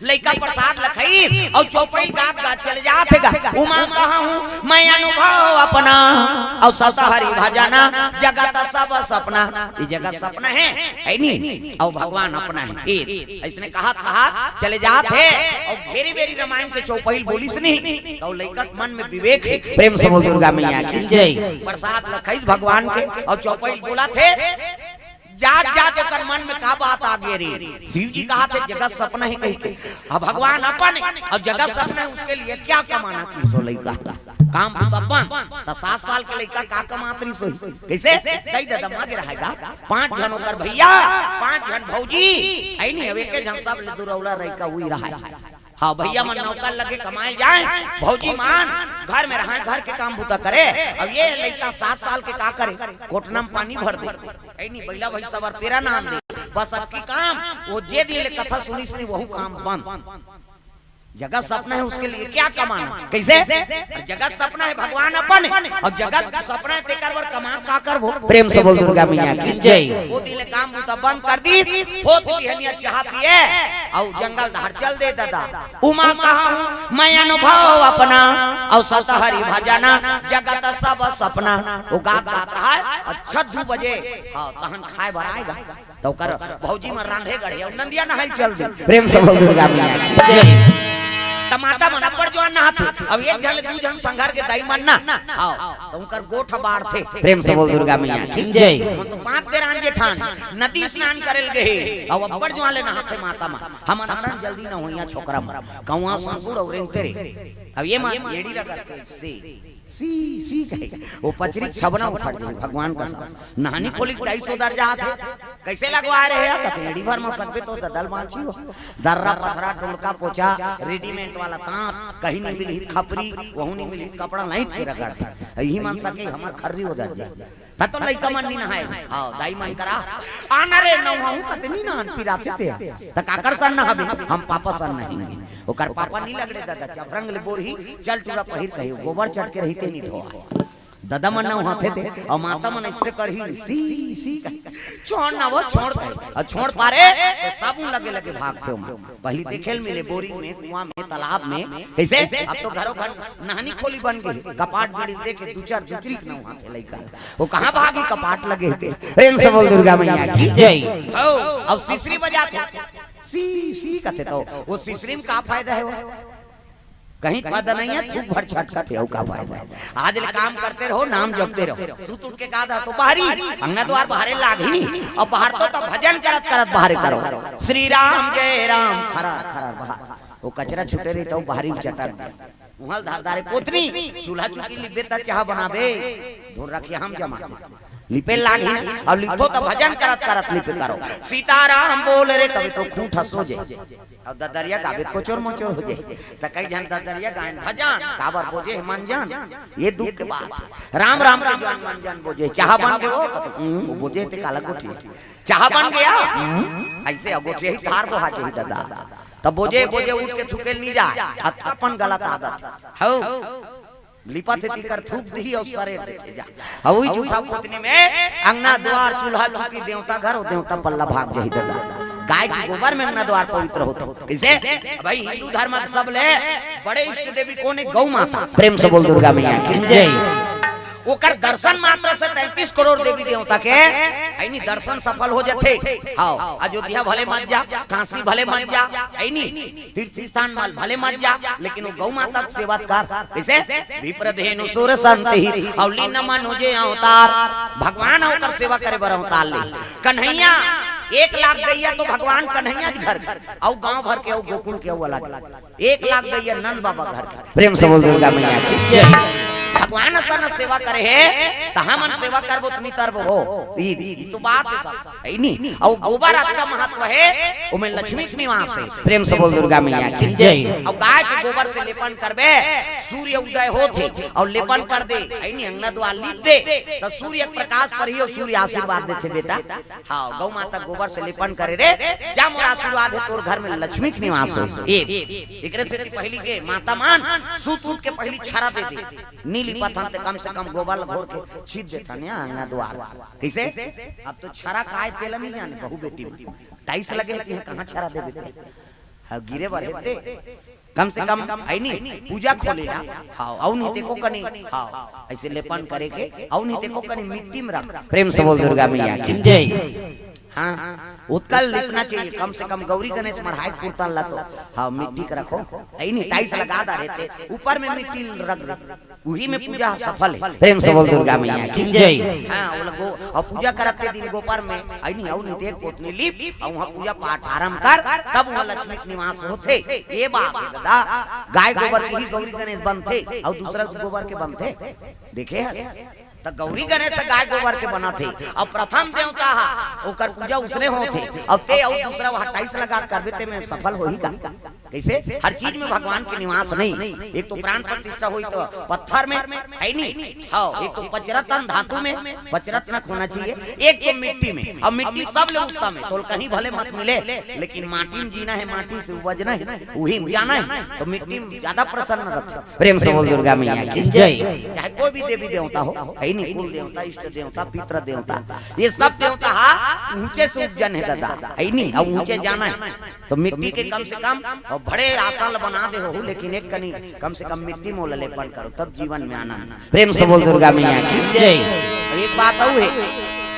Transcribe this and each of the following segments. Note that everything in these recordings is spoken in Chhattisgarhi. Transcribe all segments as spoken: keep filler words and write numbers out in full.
लइका प्रसाद ल खाइस अउ चौपई गात गात चले जात हे गा। उमा कहा हूँ मैं अनुभव अपना, अउ सत हरि भजना जगत सब सपना। ये जगत सपना हे, हे नी? अउ भगवान अपना हे। ए, अइसने कहत कहत चले जात हे अउ घेरी बेरी रामायण के चौपई बोलिस नहीं, त लइका के मन में विवेक हे। प्रेम से बोल दुर्गा मैया की जय। प्रसाद ल खाइस भगवान के अउ चौपई बोलत हे। जात जात ओकर मन में का बात आ गे रे? शिव जी कहा थे जगत सपना हे कहि के, अब भगवान अपन हे अउ जगत सपना हे, उसके लिए क्या कमाना कि सो लइका। काम तो अपन, त सात साल के लइका का कमात रही सोई? कइसे? कई ददा मागे रहेगा। पांच झन ओकर भइया, पांच झन भौजी, अइ नहीं, अब एक झन सब ले दुरौला रहिका हुई रहा। हाँ, भइया मन नौकर लगे कमाए जाए, भौजी मन घर में रहे, घर के काम बूता करे। अब ये लइका सात साल के का करे? कोटना में पानी भर दे, अइ नहीं, बइला भइसा बर पेरा नान दे, बस अतकी काम। वो जे दिन ले कथा सुनिस नहीं, वहू काम बंद। जगत सपना हे, उसके लिए क्या कमाना? कइसे? अउ जगत सपना हे, भगवान अपन हे, अउ जगत सपना हे, तेकर बर कमा का करबो? प्रेम से बोल दुर्गा मैया की जय। वो दिन ले काम बूता बंद कर दी, होत बिहनिया चाह पिए अउ जंगल धार चल दे ददा। उमा कहा हूँ मैं अनुभव अपना, अउ सत हरि भजना जगत सब सपना। वो गात गात रहा हे, अच्छा दू बजे, हाँ, तहन खाए बर आएगा। त ओकर भौजी मन रांधे गढ़े अउ नंदिया नहाए चल दे। प्रेम से बोल दुर्गा मैया की जय। त माता मन अब्बड़ जुवान नहाथे। अब एक झन ले दू झन संघर के दाई मन ना, हाँ, त उनकर गोठ बाढ़थे। प्रेम से बोल दुर्गा मैया की जय। मन तो पांच देरान जेठान नदी स्नान करे ल गे हे, अउ अब्बड़ जुवान ले नहाथे माता मन। हमन आनन जल्दी न होइया छोकरा मन, कौआ संकुड़ अउ रेंगते रे। अब ये मन एड़ी लगथे से सी सी कहे, वो पचरी छबना उखड़ जाही भगवान कसम। नहानी खोली के टाइल्स ओदर जात हे, कइसे लगवाए रहे हे? कथे एड़ी भर म सकबे तो ददल बांची हो। दर्रा पथरा डोंडका पोचा, रेडीमेड वाला तांत, कहीं नहीं मिलही खपरी, वहू नहीं मिलही कपड़ा, लाइट के रगड़ दे। यही मन सके हमर खर्री ओदर जाए। त तो लइका मन नी नहाए। हाँ, दाई मन करा, आना रे नहाहूँ कथे नी नहान पिराथे ते। त काकर सन नहाबे? हम पापा सन नहाएंगे। ओकर पापा नी लगड़े ददा, चपरंग ले बोरही, चल टूरा पहिर कहे, गोबर चटके रहिते नी धोआ। ददा मन नहाथे ते, अउ माता मन अइसे करही, सी, सी कहे, छोड़ ना वो, छोड़ कहे, अउ छोड़ पारे, त साबुन लगे लगे भागथे ओमा। पहिली देखे ल मिले बोरी में, कुआं में, तालाब में, कइसे? अब तो घरों घर नहानी खोली बन गे, कपाट बेड़ी दे के दू चार जुतरी के नहाथे लइका। वो कहाँ भागी कपाट लगे हे ते? प्रेम से बोल दुर्गा मैया की जय। हो, अउ सिसरी बजाथे। सी, सी कथे त वो सिसरी में का फायदा हे वो? कहीं फायदा नहीं हे, थूक भर छटकत हे, अउ का फायदा हे? आज ले काम करते रहो, नाम जपते रहो। सुत उठ के का दा तो बाहरी, अंगना द्वार बाहरे लागही नहीं। अउ बाहर तो तब भजन करत करत बाहरे करो। श्री राम जय राम, खरा खरा बाहर। वो कचरा छूटे रही त बाहरी चटक दे। उहल धारदारे पोतनी, चूल्हा चुकी लिबे त चाह बनाबे, धोर रखिया हम जमा दे। लिपे लागही, अउ लिखो त भजन करत करत लिपे करो। सीताराम बोल रे, कभी तो खूंट हंसो जे। अउ ददरिया गाबे त कोचोर मोचोर हो जे। त कई झन ददरिया गायन भजन, काबर बोजे हे मन जान। ये दुख के बात हे। राम राम के जान मन जान बोजे। चाह बन गे वो, हम्म, वो बोजे ते काला गोठी। चाह बन गया? हम्म, अइसे अगोठिया ही धार बोहा जाही ददा। तब बोजे, बोजे उठ के थूके ल नी जाए। अत अपन गलत आदत हे। हौ। लिपत हे तिकर थूक दिही अउ सरेर देथे जा। अउ उही जूठा पोतनी में अंगना द्वार चूल्हा चुकी देवता घर अउ देवता पल्ला भाग जाही ददा। गाय के गोबर में अंगना द्वार पवित्र होथे। कइसे? भाई हिंदू धर्म के सबले बड़े इष्ट देवी कोन हे? गौ माता। प्रेम से बोल दुर्गा मैया की जय। ओकर दर्शन मात्र से तैंतीस करोड़ देवी देवता के, अइ नी, दर्शन सफल हो जथे। हाँ, अयोध्या भले मत जा, काशी भले मत जा, अइ नी, तीर्थ स्थान मल भले मत जा, लेकिन वो गौ माता के सेवा कर। कइसे? विप्र धेनु सुर संत ही, अउ लीन मनु जे अवतार। भगवान ओकर सेवा करे बर अवतार ले। कन्हैया, एक लाख गैया तो भगवान कन्हैया के घर के, अउ गांव भर के, अउ गोकुल के, अउ अलग। एक लाख गैया नंद बाबा घर के। प्रेम से बोल दुर्गा मैया की जय। भगवान असन सेवा करे हे, त हमन सेवा करबो त नी तरबो हो। ई, ई तो बात हे सब, हे नी? अउ गोबर अतका महत्व हे, ओमे लक्ष्मी के निवास हे। प्रेम से बोल दुर्गा मैया की जय। अउ गाय के गोबर से लेपन करबे, सूर्य उदय होथे, अउ लेपन कर दे, हे नी? अंगना द्वार लीप दे, त सूर्य के प्रकाश परही अउ सूर्य आशीर्वाद देथे बेटा। हाँ, गौ माता गोबर से लेपन करे रे, जा मोर आशीर्वाद हे, तोर घर में लक्ष्मी के निवास हो। ए, एकरे सेती पहिली के माता मन सुत उठ के पहिली छरा दे दे। नी लिपत हन ते कम से कम गोबर ल घोर के छीत देथन या अंगना द्वार। कइसे? अब तो छरा काय तेला नी जाने, बहू बेटी मन। टाइल्स लगे हे, कहाँ छरा दे देथे? हाँ, गिरे बर हे ते। कम से कम, है नी, पूजा खोले ना। हाँ, अउ नहीं ते को कनी, हाँ, ऐसे लेपन करे के, अउ नहीं ते को कनी मिट्टी में रख। प्रेम से बोल दुर्गा मैया की। जय। हाँ, ओतका लेपना चाहिए, कम से कम गौरी गणेश मढ़ाई कुर्ता ला तो, हाँ, मिट्टी के रखो, है नी, टाइल्स लगा दा रहते, ऊपर में मिट्टी रख दे, उही में पूजा सफल है। प्रेम से बोल दुर्गा मैया की। जय। हाँ, वो लोग गो-, अउ पूजा करते दिन गोबर में, है नी, अउ नहीं ते पोतनी लीप, अउ वहाँ पूजा पाठ आरंभ कर, तब वहाँ लक्ष्मी के निवास होथे। ये बात है दादा, गाय गोबर के ही गौरी गणेश बनथे, अउ दूसरा गोबर के बनथे, देखे हस? त गौरी गणेश गाय गोबर के बनत हे, अउ प्रथम देवता हा, ओकर पूजा उसने होथे, अउ ते अउ दूसरा वहाँ टाइल्स लगा करबे, ते में सफल होही का? कैसे? हर चीज में भगवान के निवास नहीं। एक तो प्राण प्रतिष्ठा होई तो पत्थर में, है नी? हाँ, एक तो पंचरत्न धातु में, पंचरत्न होना चाहिए, एक तो मिट्टी में। अब मिट्टी सब ले उत्तम है, तो कहीं भले मत मिले, लेकिन माटी में जीना है, माटी से उपजना है, वही में जाना है, तो मिट्टी में ज्यादा प्रसन्न रहते। प्रेम से बोल दुर्गा मैया की। जय। चाहे कोई भी देवी देवता हो, है नी, कुल देवता, इष्ट देवता, पितृ देवता, ये सब देवता हा ऊंचे से उपजन है दादा, है नी, अउ ऊंचे जाना है। तो मिट्टी के कम से कम, अउ बड़े आसन ल बना दे हो, लेकिन एक कनी कम से कम मिट्टी मोला लेपन करो, तब जीवन में आनंद। प्रेम से बोल दुर्गा मैया की। जय। अब एक बात अउ है,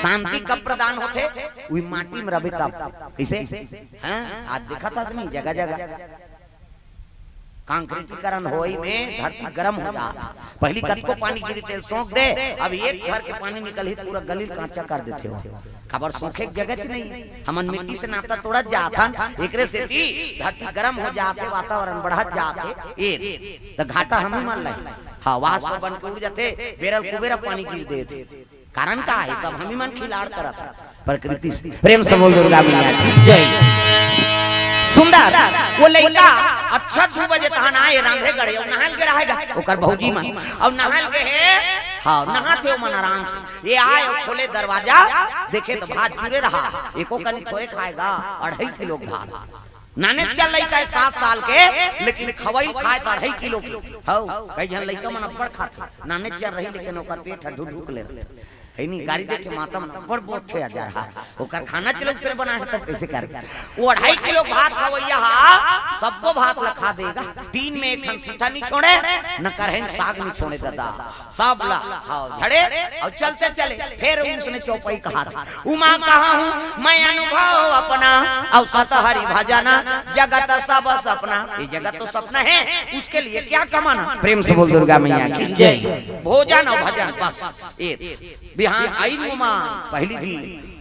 शांति कब प्रदान होथे? वही माटी में रबे तब। कैसे? हाँ, आज देखत हस नी, जगह जगह कंक्रीटीकरण होई में धरती गरम हो जात। पहली कतको पानी गिरी तेल सोख दे, अब एक घर के पानी निकलही पूरा गली ल कांचा कर देथे हो। काबर सोखे के जगह च नहीं। हमन मिट्टी से नाता तोड़त जात हन, एकरे सेती धरती गरम हो जात हे, वातावरण बढ़त जात हे। ए, त घाटा हम ही मन लही। हाँ, वाष्प बन के उड़ जाथे, बेरल कुबेरा पानी गिर देथे। कारण का है? सब हम ही मन खिलाड़ करत हन प्रकृति से। प्रेम से बोल दुर्गा मैया की। जय। सुंदर, वो लइका अच्छा दू बजे तहन आए रांधे गढ़े, अउ नहाल के रहेगा ओकर भौजी मन, अउ नहाल के हे, हाँ, नहाथे मन आराम से। ये आए अउ खोले दरवाजा, देखे तो भात जुरे रहा, एको कनी थोरे खाएगा, अढ़ाई किलो भात। नाने चल लइका है सात साल के, लेकिन खवई खाए तो अढ़ाई किलो के। हौ, कई झन लइका मन अब्बड़ खाथे, नाने चल रही, लेकिन ओकर पेट ह ढुक ढुक ले रहथे। है नी, गारी देथे माता मन, अब्बड़ बोलथे अजर हा, ओकर खाना चलो उसने बनाए तब कैसे कर। वो अढ़ाई किलो भात खवैया हा, सबको भात ला खा देगा। दिन में एक ठन सीता नहीं छोड़े, न करहे साग नहीं छोड़े दादा। सब ला, हाँ, झड़े अउ चलते चले। फिर उसने चौपाई कहा था, उमा कहा हूँ मैं अनुभव अपना, अउ सत हरि भजना, जगत सब सपना। ये जगत तो सपना है, उसके लिए क्या कमाना? प्रेम से बोल दुर्गा मैया की। जय। भोजन अउ भजन बस। ए, बिहान आई उमा, पहली दिन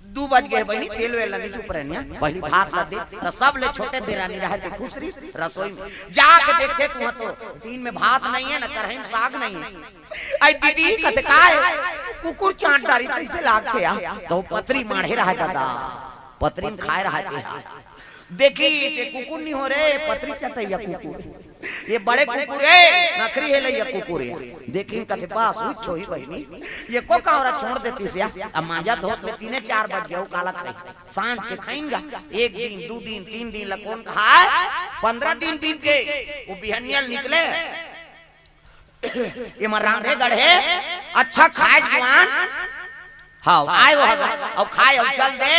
दू बज गे बहिनी, तेल वेल ला नहीं चुप रहनिया, पहली भात ला दे, त सब ले छोटे देरानी रहे ते खुसरी रसोई में। जाके देखथे तुहा तो दिन में भात नहीं है, न करही में साग नहीं है। आई दीदी कथे, "काय? कुकुर चांट डारी तइसे लागथे या।" तो पतरी माढ़े रहा दादा, पतरी में खाए रहा के हा। देखी, से कुकुर नहीं हो रे, पतरी चटैया कुकुर। ये बड़े कुकुर है, नखरी है लैया कुकुर है। देखी कथे पास उच्च होई बहिनी, ये को कावरा छोड़ देती से, अब मांजा धोत ले तीने चार बज गया, वो काला खाई। सांझ के खाइंगा, एक दिन, दू दिन, तीन दिन ला कौन खाए? पंद्रह दिन बीत गए, वो बिहनिया निकले। ये मरांधे गढ़े, अच्छा खाए जुआन, हाँ, आए वो हगा, अउ खाए अउ चल दे,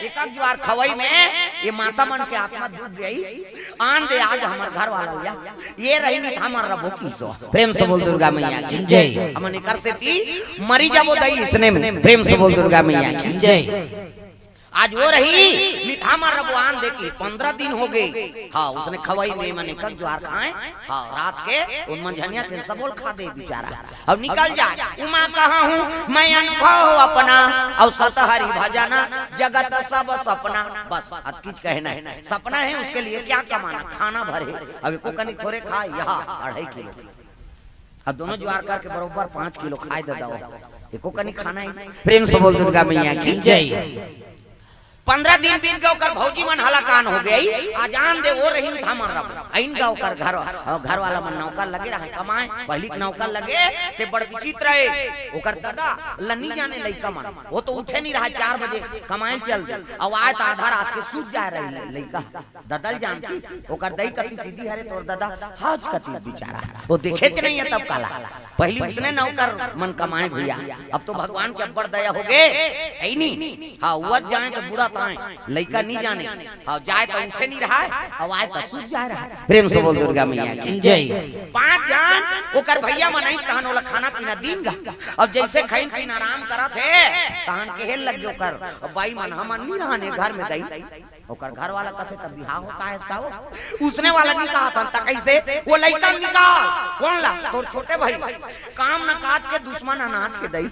एक जुआर खवई में, ये माता मन के आत्मा दुख गई, आन दे आज हमर घर वाला या, ये रही नहीं हमर रबो की सो। प्रेम से बोल दुर्गा मैया की। जय। हमन एकर सेती मरी जाबो दई इसने में। प्रेम से बोल दुर्गा मैया की। जय। आज वो रही, नित हमर रबो आन दे की, पंद्रह दिन हो गए। हाँ, उसने खवई में मने कब ज्वार खाए। हाँ, रात के उन मंझनिया के सबोल खा दे बेचारा। अब निकल जाए, उमा कहा हूँ मैं अनुभव अपना, अउ सत हरि भजना, जगत सब सपना। बस, अब किच कहना है, सपना है, उसके लिए क्या कमाना, खाना भरे। अब एको कनी थोरे खा, यहाँ अढ़ाई किलो। अब दोनों ज्वार करके बरोबर पाँच किलो खाए दे दो, एको कनी खाना है। प्रेम से बोल दुर्गा मैया की। जय। पंद्रह दिन बीत गए, ओकर भौजी मन हलाकान हो गई। अजान दे वो रही धामन रब। आइन गा ओकर घर, घर वाला मन नौकर लगे रहे कमाए। पहली के नौकर लगे, ते बड़ विचित्र है। ओकर दादा लनी जाने लइका मन। वो तो उठे नहीं रहा, चार बजे कमाए चल दे। अब आए तो आधा रात के सूत जाए रही लइका। ददल जानती, ओकर दई कति सीधी हरे तोर ददा, हौज कति बेचारा। वो देखे च नहीं है तब काला। पहली उसने नौकर मन कमाए भैया, अब तो भगवान के अब्बड़ दया हो गए, है नी? हाँ, वो जाए तो बूढ़ा लइका नी जाने। हाँ, जाए त उठे नी रहय, अउ आए त सुत जाए रहय। प्रेम से बोल दुर्गा मैया की। जय। पांच झन ओकर भइया मन आइन, तहन ओला खाना पीना दीन गा। अब जइसे खाइन पीन आराम करत हे, तहन कहे लग गे ओकर बाई मन, "हमन नी रहन ए घर में दई।" ओकर घर वाला कथे, "तब बिहाव होता है इसका वो?" उसने वाला नी कहत हन, त कइसे? "वो लइका निकाल।" "कोन ला?" "तोर छोटे भाई।" "काम न काज के दुश्मन अनाज के दई,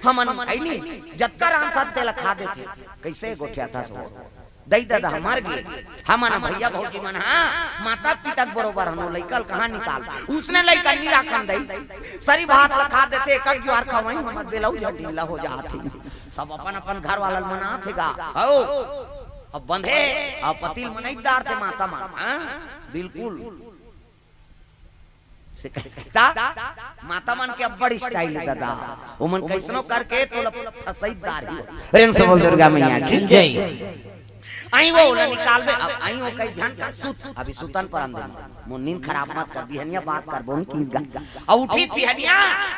हमन अइनी, जतका रांधथन तेला खा देथे।" कइसे गोठियाथस वो? दई ददा मर गे, हमन भइया भौजी मन, हाँ, माता पिता के बरोबर हन, लइका ल कहाँ निकाल? उसने लइका नी राखन दई, सरी भात ल खा देथे, एक जुआर खवाई, हमर बेलऊ झ ढीला हो जात हे। सब अपन अपन घर वाला ल मनाथे गा। हौ, अब बंधे, अब पति ल मनई डारथे माता मन, हाँ, बिल्कुल। से कहता, माता मन के अब्बड़ style हे ददा। ओमन कइसनो करके तोला फंसई डारही। प्रेम से बोल दुर्गा मैया की। जय। अई वो ओला निकालबे, अब अई वो कई झन का सुत, अभी सुतन पर अंदर। मोर नींद खराब मत कर, बिहनिया बात करबो न किस गा। अउ उठिस बिहनिया,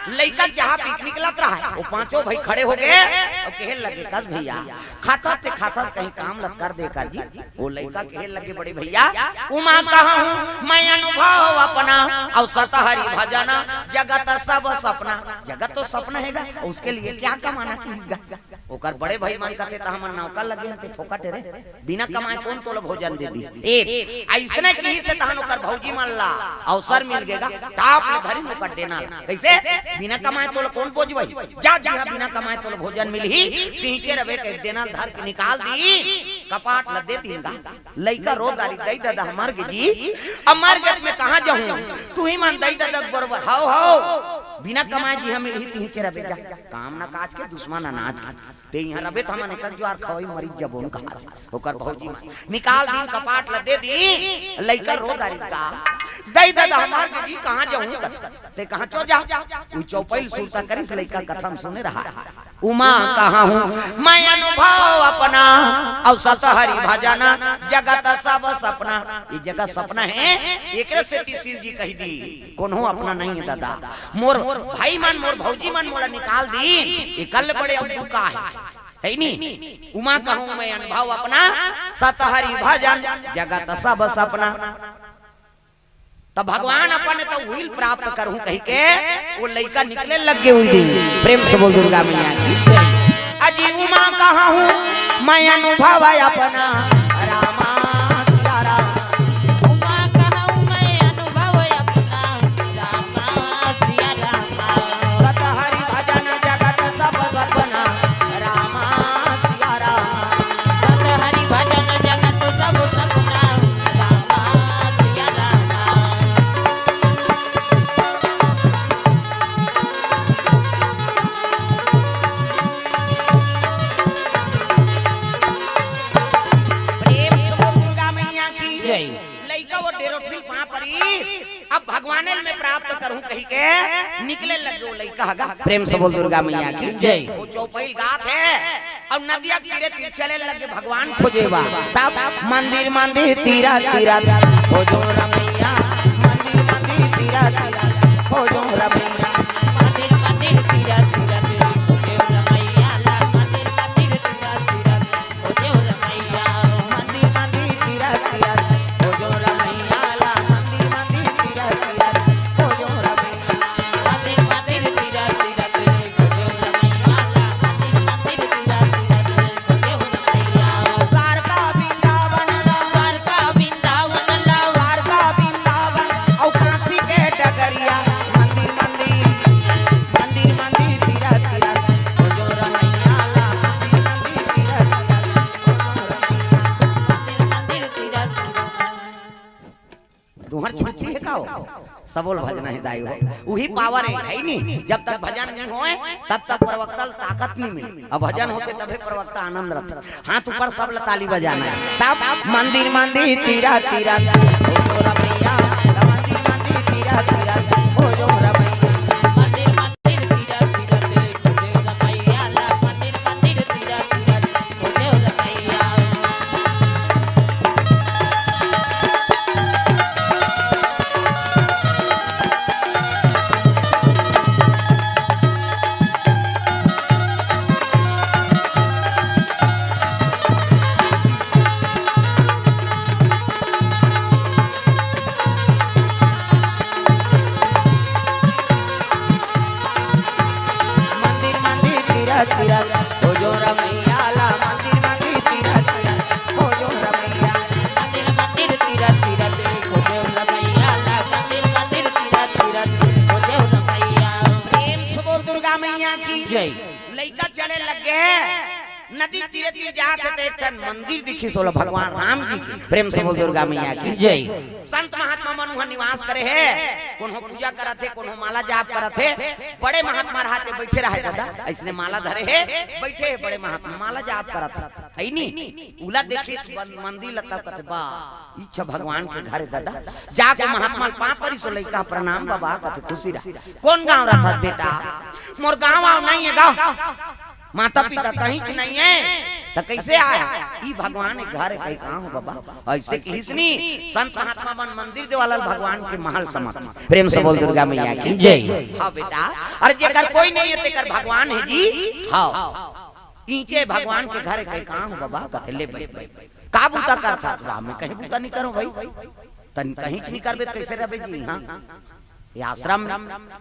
लइका चाहा पी के निकलत रहय। वो पांचों भाई खड़े हो गे, अउ कहे लगे, "कस भइया, खाथस ते खाथस, कहीं काम ल त कर दे कर जी।" वो लइका कहे लगे, "बड़े भइया, उमा कहूँ मैं अनुभव अपना, अउ सतहरि भजन जगत सब सपना।" जगत तो सपना हे गा, उसके लिए क्या कमाना किस गा? ओकर बड़े भाई मन कथे, "त हमन नौकर लगे हन, ते फोकट रे, बिना कमाए कोन तोला भोजन दे दी?" ए, अइसने किहिस हे तहन ओकर भौजी मन ला अवसर मिल गे गा, टाप ले धरिन ओकर डेना ला। कइसे? "बिना कमाए तोला कोन बोजवही? जा जिहाँ बिना कमाए तोला भोजन मिलही, तिहिंचे रबे," कहि डेना ल धर के निकाल दी, कपाट ल दे दीन गा। लइका रो डारिस, "दई ददा मर गे जी, अब मर गे, मैं कहाँ जाहूँ? तुही मन दई ददा के बरोबर हव, हव, बिना कमाए जिहाँ मिलही तिहिंचे रबे जा, काम न काज के दुश्मन अनाज के।" ते इहाँ रबे त हमन एक जुआर खवई मरी जबोन कहाथे। ओकर भौजी मन निकाल दीन, कपाट ल दे दीन, लइका रो डारिस गा, "दई ददा मर गे जी, कहाँ जाहूँ?" कथे, "ते कहाँ चो जा।" उ चौपई ल सुरता करिस, लइका कथा म सुने रहय। "उमा कहूँ मैं अनुभव अपना, अउ सतहरि भजन जगत सब सपना।" ये जगत सपना हे, एकरे सेती शिव जी कहि दी, कोनो अपना नहीं हे ददा। मोर भाई मन, मोर भौजी मन मोला निकाल दीन, एकर ले बड़े अउ दुख का हे? हे नी? "उमा कहूँ मैं अनुभव अपना, सतहरि भजन जगत सब सपना।" त भगवान अपन त उही ल प्राप्त करहूँ कहिके वो लइका निकले लग गे उही दिन। प्रेम से बोल दुर्गा मैया की। अजी उमा कहूँ मैं अनुभव अपना, रामा सिया राम। उमा कहूँ मैं अनुभव अपना, रामा सिया राम। सतहरि भजन जगत सब सपना, रामा सिया राम। सतहरि भजन जगत सब सपना, रामा सिया राम। प्रेम से बोल दुर्गा मैया की। जय। लइका वो डेरोठिल पाँव परी, अब भगवाने ल मैं प्राप्त करहूँ कहिके निकले लगे वो लइका ह गा। प्रेम से बोल दुर्गा मैया की। जय। वो चौपई ल गात हे, अउ नदिया के तीरे तीर चले लगे भगवान खोजे बर। तब मंदिर मंदिर तीरा तीरा खोजों रमैया, मंदिर मंदिर तीरा तीरा खोजों रमैया, मंदिर मंदिर तीरा तीरा खोजों रमैया ला, मंदिर मंदिर तीरा तीरा खोजों रमैया, मंदिर मंदिर तीरा तीरा खोजों रमैया ला, मंदिर मंदिर तीरा तीरा खोजों रमैया। तुंहर छुट्टी हे का हो? सबो ल भजना हे दाई हो। उही पावर हे, हे नी? जब तक भजन नइ होय, तब तक प्रवक्ता ल ताकत नइ मिले। अब भजन होथे तभे प्रवक्ता आनंद रथे। हाथ ऊपर, सब ल ताली बजाना हे। तब मंदिर मंदिर तीरा तीरा, ओ जो रमैया, मंदिर मंदिर तीरा तीरा, ओ जो रमैया। मंदिर मंदिर तीरा तीरा, ओ जो रमैया, मंदिर मंदिर तीरा तीरा। जय। लइका चले लग गे, नदी तीरे तीर जात हे, त एक ठन मंदिर दिखिस ओला भगवान राम जी के। प्रेम से बोल दुर्गा मैया की। जय। संत महात्मा मन उहाँ निवास करे हे, कोनो पूजा करत हे, कोनो माला जाप करत हे। बड़े महात्मा रहत हे, बइठे रहय दादा, अइसने माला धरे हे, बइठे हे बड़े महात्मा, माला जाप करत हे, हइ नी? उला देखिस बन-, मंदिर ल, तब कथे, "बा, इच्छा भगवान के घर हे दादा।" जाके महात्मा ल पाँव परिस ओ लइका, "प्रणाम बाबा," कथे, "खुशी रह।" "कोन गाँव रहत हस बेटा?" "मोर गाँव वाँव नइ हे गा, माता पिता कहीं के नइ हे, त कइसे आय?" "ई भगवान के घर हे।" "कहीं कहाँ हो बाबा?" अइसे किहिस नी, संत महात्मा मन मंदिर देवाला ल भगवान के महल समझ। प्रेम से बोल दुर्गा मैया की। जय। "हाँ बेटा, अरे जेकर कोई नइ हे तेकर भगवान हे जी।" "हाँ।" "ईचे भगवान के घर हे।" "कहीं कहाँ हो बाबा?" कथे, "ले बइठ, बइठ।" "का बूता करत हस?" "वाह, मैं कहीं बूता नइ करों भई।" "तन कहीं नइ करबे त कइसे रहबे जी?" "हाँ, ये आश्रम,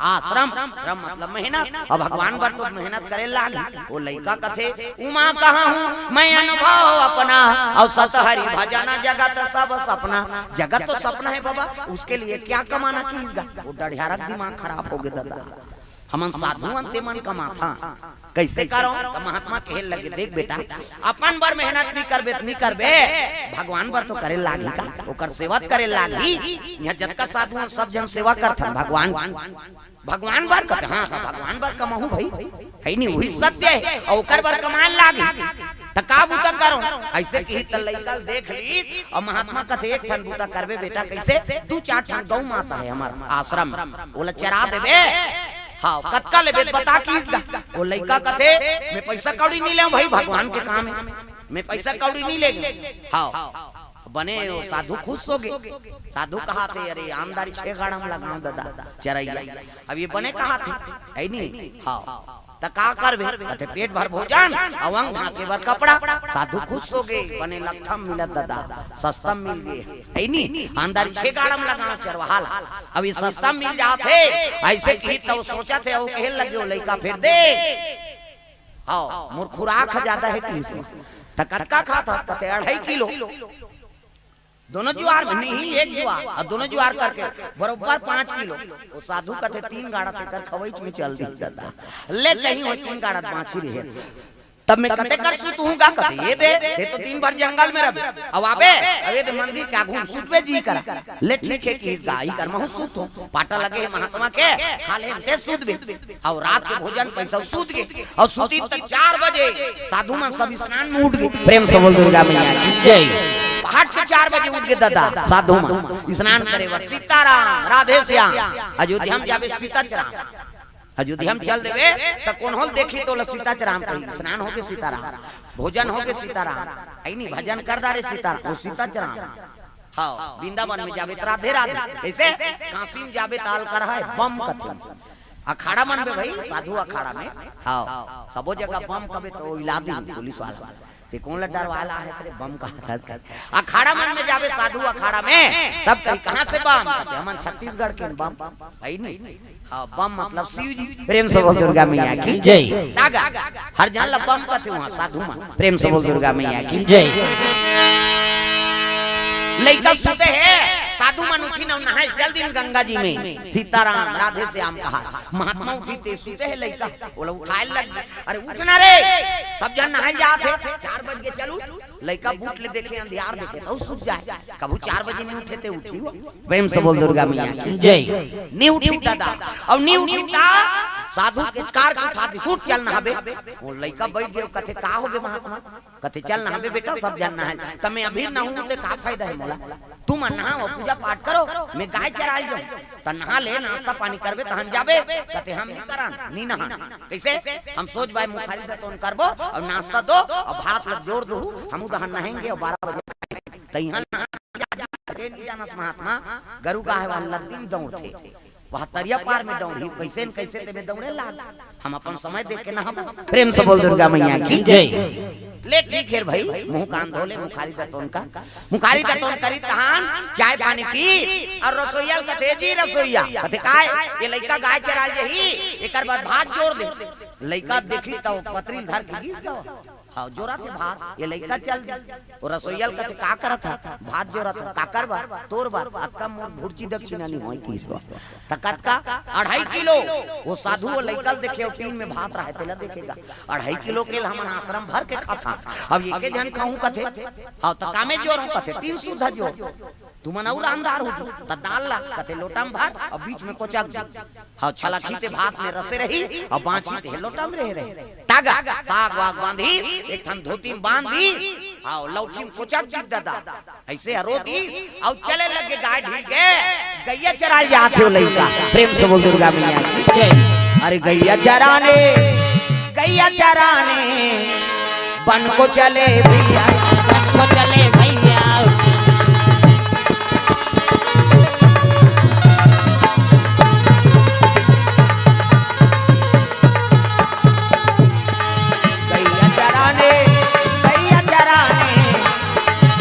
आश्रम, श्रम मतलब मेहनत, अउ भगवान बर तो मेहनत करे लागही।" ओ लइका कथे, "उमा कहाँ हूँ मैं अनुभव अपना, अउ सत हरि भजन जगत सब सपना।" "जगत तो सपना हे बाबा, उसके लिए क्या कमाना?" किहिस गा। ओ डढ़ियारा के दिमाग खराब होगे दादा। "हमन साधु अन, तेमन कमाथन, कइसे करों?" त महात्मा कहे लगे, "देख बेटा, अपन बर मेहनत नइ करबे त नइ करबे, भगवान बर तो करे लागही का, ओकर सेवा त करे लागही। इहाँ जतका साधु अन सब झन सेवा करथन भगवान, भगवान बर।" कथे, "हाँ, हाँ, भगवान बर कमाहूँ भई, हइ नी, उही सत्य हे, अउ ओकर बर कमाए लागही, त का बूता करों?" अइसे किहिस त लइका ल देख लिस, अउ महात्मा कथे, "एक ठन बूता करबे बेटा।" "कइसे?" "दू चार ठन गऊ माता हे हमर आश्रम, ओला चरा देबे।" "हाँ, कतका लेबे त बता," किहिस गा। ओ लइका कथे, "मैं पइसा कौड़ी नइ लेंव भई, भगवान के काम हे, मैं पइसा कौड़ी नइ लेंव।" हाँ, बने ओ साधु खुश होगे। साधु कहत हे, "अरे, आन दारी छे गाड़ा म लगांव दादा, चरइया।" अब ये बने कहत हे, हइ नी? हाँ, त का करबे? कथे, "पेट भर भोजन, अउ अंग ढांके बर कपड़ा।" साधु खुश होगे, बने लकठम मिलत दादा, सस्ता म मिल गे, हइ नी? "आन दारी छे गाड़ा म लगांव चरवाहा ला।" अब ये सस्ता मिल जात हे, अइसे किहिस त ओ सोचत हे, अउ कहे लगे ओ लइका फेर, "दे, हाँ, मोर खुराक ह जादा हे," किहिस। "त कतका खात हस?" कथे, "अढ़ाई किलो।" दोनों जुआर में नहीं, एक जुआर, अउ दोनों जुआर करके बरोबर पाँच किलो। ओ साधु कथे, "तीन गाड़ा तेकर खवईच में चल दिही दादा, ले कहीं होही तीन गाड़ा बाँची रहे।" "तब मैं कते कर सुतहूँ गा?" कथे, "ये दे, ते तो दिन भर जंगल में रहबे, अउ आबे, अउ ये दे मंदिर के आगू में सुतबे जी करा।" "ले ठीक हे," किहिस गा, "ई कर महूँ सुतहूँ, पाटा लगे हे महात्मा के, खा ले, ते सुतबे।" अउ रात के भोजन पइसा, सुत गे। अउ सुतिस त चार बजे साधु मन सब स्नान में उठ गे। प्रेम से बोल दुर्गा मैया की। जय। पहाट के चार बजे उठ गे दादा साधु मन स्नान करे बर। "सीताराम, राधे श्याम, अयोध्या म जाबे सीता चराम, अयोध्या म चल देबे त कोनो ल देखही त ओला सीता चराम कही।" स्नान होगे सीताराम, भोजन होगे सीताराम, हइ नी, भजन कर डारे सीताराम, ओ सीता चराम। हाँ, वृंदावन में जाबे त राधे राधे। कइसे? काशी में जाबे त अलकरहा हे, बम कथे। अखाड़ा मन में भई, साधु अखाड़ा में, हाँ, सबो जगह बम कबे त ओ इला दिही पुलिस वाला। "ते कोन ल डरवाय ल आए हस रे, बम कहत हस?" अखाड़ा मन में जाबे साधु अखाड़ा में, तब कही, "कहाँ से बम?" कथे, "हमन छत्तीसगढ़ के बम।" हइ नी? हाँ, बम मतलब शिव जी। प्रेम से बोल दुर्गा मैया की। जय। तागा, हर झन ल बम कथे उहाँ साधु मन। प्रेम से बोल दुर्गा मैया की। जय। लइका सुते हे, साधु मन उठिन अउ नहाय, चल दिन गंगा जी में। सीताराम, राधे श्याम कहा। महात्मा उठिस ते सुते हे लइका, ओला उठाय लग गे। "अरे उठ ना रे, सब झन नहाय जात हे, चार बज गे, चल उठ।" लइका बूट ले देखे, अंधियार देखे, त ओ सुत जाय। कभू चार बजे नइ उठे ते उठही ओ। प्रेम से बोल दुर्गा मैया की। जय। नइ उठिस दादा, अउ नइ उठिस त साधु पुचकार के उठा दिस, "उठ, चल नहाबे।" ओ लइका बइठ गे, कथे, "का होगे महात्मा?" कथे, "चल नहाबे बेटा, सब झन नहाय, त मैं अभी नहाहूँ ते का फायदा हे मोला? तुमन नहाव, पूजा पाठ करो, मैं गाय चराय ल जाहूँ, त नहा ले, नास्ता पानी करबे, तहन जाबे।" कथे, "हम नइ करन, नइ नहान।" कइसे? हम सोच बाय मुखारी दतवन करबो अउ नास्ता दो अउ भात ल जोर दो, हमू दहन नहेंगे अउ बारह बजे तइहा नहा। ते नइ जानस महात्मा, गरू गाय वाला लद्दी में दौड़थे, वह तरिया पार में दौड़ही, कइसे न कइसे तेमे दौड़े लाग। हम अपन समय देख के नहाबो। प्रेम से बोल दुर्गा मैया की। जय। ले ठीक हे भई, मुँह कान धो ले, मुखारी दतवन कर। मुखारी दतवन करिस तहान, चाय पानी पीस, अउ रसोइया ल कथे, "जी रसोइया।" कथे, "काय?" "ये लइका गाय चराय ल जाही, एकर बर भात जोर दे।" लइका देखिस त पतरी ल धर के गिर गे। अउ जोरत हे भात, ये लइका चल दिस। वो रसोइया ल कथे, "का करत हस?" "भात जोरत हंव।" "काकर बर?" "तोर बर।" "अतका मोर भुरची दक्षिणा नइ होय," कहिस वो। त कतका? "अढ़ाई किलो।" वो साधु वो लइका ल देखे, वो टीन में भात रहय, तेला देखे गा, "अढ़ाई किलो के ल हमन आश्रम भर के खाथन, अब एके झन खाहूं," कथे। "हव, त कामे जोर हंव," कथे, "तीन सुद्धा जोर।" "तुमन अउ रामदार हो जी, त दाल ला," कथे, "लोटा म भर अउ बीच में कोचक दे।" हव, छलकही ते भात में रसे रही अउ बांचही ते लोटा म रहे रहे। त गा, साग वाग बांधी, एक ठन धोती म बांधी, हव, लौठी म कोचक दिस ददा। अइसे हरो दिस अउ चले लगे गाय ढील के, गइया चराय ल जात हे वो लइका। प्रेम से बोल दुर्गा मैया की। जय। अरे गइया चराने, गइया चराने, बन को चले भइया। बन को चले भइया। गइया चराने, गइया चराने,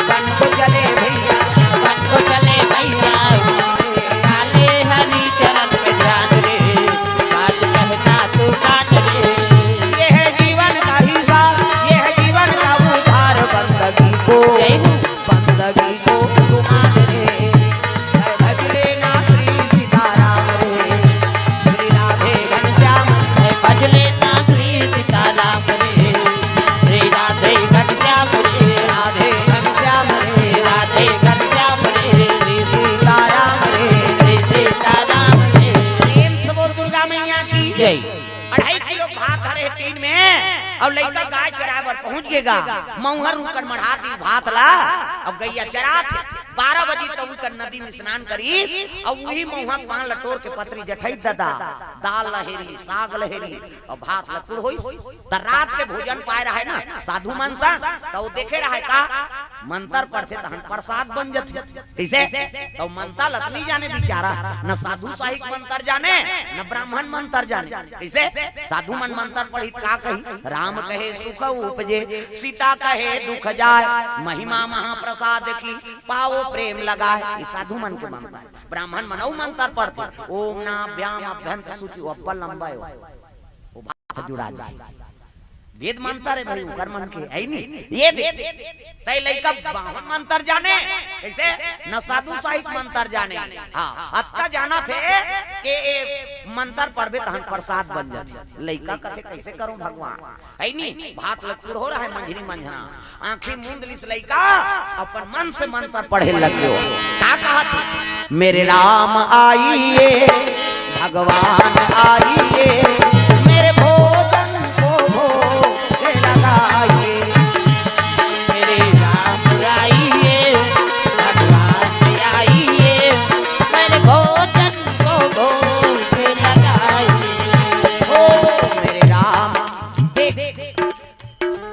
बन को चले भइया। बन को चले भइया। काले हरि चरण पे ध्यान रे, बात कहना तू कान रे। ये है जीवन का हिसाब, ये है जीवन का उधार, बंदगी को, जय हो। बंदगी को तू मान रे। भज लेना श्री सीताराम रे, श्री राधे घनश्याम। भज लेना श्री सीताराम रे, श्री राधे घनश्याम रे, राधे घनश्याम रे, राधे घनश्याम रे, श्री सीताराम रे, श्री सीताराम रे। प्रेम से बोल दुर्गा मैया की जय। अढ़ाई किलो भात धरे हे टीन में, अउ लइका गाय चराय बर पहुंच गे गा। मउहा रूख कर मढ़ा दिस भात ला, अउ गइया चरात हे। बारह बजे तक ओकर नदी में स्नान करिस, अउ उही मउहा के पान ल टोर के पतरी जठई ददा, दाल ल हेरिस, साग ल हेरिस, अउ भात ल कुढ़ोइस। त रात के भोजन पाय रहय ना साधु मन सन, त वो देखे रहय का मंतर पढ़थे तहन प्रसाद बन जथे। कइसे? त मंतर ल त नइ जाने बिचारा, न साधु साही के मंतर जाने, न ब्राह्मण मंतर जाने। कइसे? साधु मन मंतर पढ़ही त का कही? "राम कहे सुख उपजे, सीता कहे दुख जाय, महिमा महाप्रसाद की पावो प्रेम लगाय।" ये साधु मन के मंतर। ब्राह्मण मन अउ मंतर पढ़थे, "ओम नाभ्याम अभ्यंत शुचि", वो अब्बड़ लंबा हे, वो भात जुड़ा जाय। वेद मंतर हे भाई, ओकर मन के हे नी, ये दे। तय लइका बावन मंतर जाने, कइसे? न साधु साही के मंतर जाने। हाँ, अतका जानथे के ए मंतर पढ़बे तहन प्रसाद बन जाथे। लइका कथे, "कइसे करूं भगवान?" हे नी, भात ल कुढ़ो रहय मंझरी मंझना। आंखी मूंद लिस लइका, अपन मन से मंतर पढ़े लग गयो। का कहत हे? "मेरे राम आइए, भगवान आइए, मेरे भोजन को भोग लगाइए।" मेरे राम आइए, भगवान आइए, मेरे भोजन को भोग लगाइए। ओ मेरे राम, देख,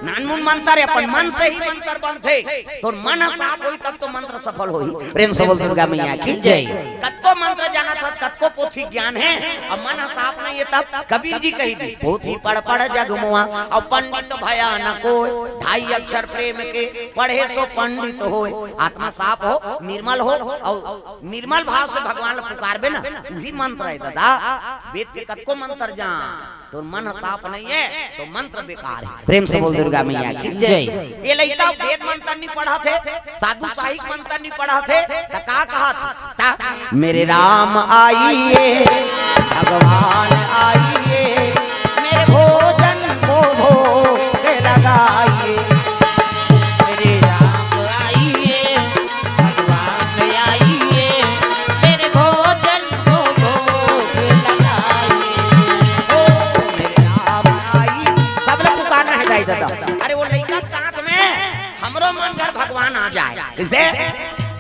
नानमुन मंतर हे, अपन मन से ही मंतर बनथे। तोर मन ह साफ होही, तब तो मंत्र सफल होही। प्रेम से बोल दुर्गा मैया की जय। कतको मंत्र जानत हस, कतको पोथी ज्ञान हे, अब मन ह साफ नइ हे, तब कबीर जी कहि दिस, "पोथी पढ़ पढ़ जग मुआ, अउ पंडित भया न कोय। ढाई अक्षर प्रेम के, पढ़े सो पंडित होय।" आत्मा साफ हो, निर्मल हो, अउ निर्मल भाव से भगवान ल पुकारबे ना, उही मंत्र हे ददा। वेद के कतको मंत्र जान, तोर मन ह साफ नइ हे, तो मंत्र बेकार हे। प्रेम से बोल दुर्गा मैया की जय। ये लइका वेद मंत्र नइ पढ़त हे, साधु साही के मंत्र नइ पढ़त हे, त का कहत हे? त, "मेरे राम आइए, भगवान आइए, मेरे भोजन को भोग लगाइए।" मेरे राम आइए, भगवान आइए, मेरे भोजन को भोग लगाइए। ओ मेरे राम आइए। सब लोग पुकारना हे दाई ददा। अरे वो लइका साथ में, "हमरो मन घर भगवान आ जाय।" कइसे?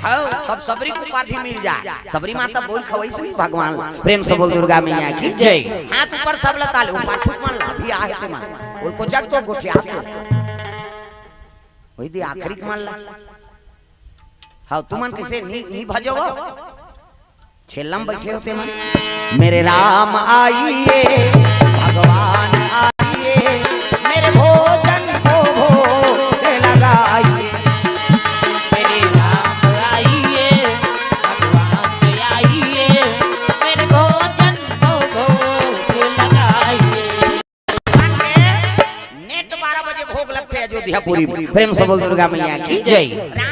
हव, सब सबरी के उपाधि मिल जाय। सबरी माता बोल खवइस नहीं भगवान। प्रेम से बोल दुर्गा मैया की जय। हाथ ऊपर सब ल ताले, वो पाछू मन ला भी आहे ते मन। बोल को जग तो गोठिया तो। वही दे आखिरी के मन ला। हव, तुमन कइसे नी, नी भजो वो? छेल्लम बइठे हो ते मन। मेरे राम आइए, भगवान आइए, मेरे भोजन को भोग लगाइए। मेरे राम आइए, भगवान आइए, मेरे भोजन को भोग लगाइए। नेट बारह बजे भोग लगथे। अयोध्यापुरी, प्रेम से बोल दुर्गा मैया की। जय।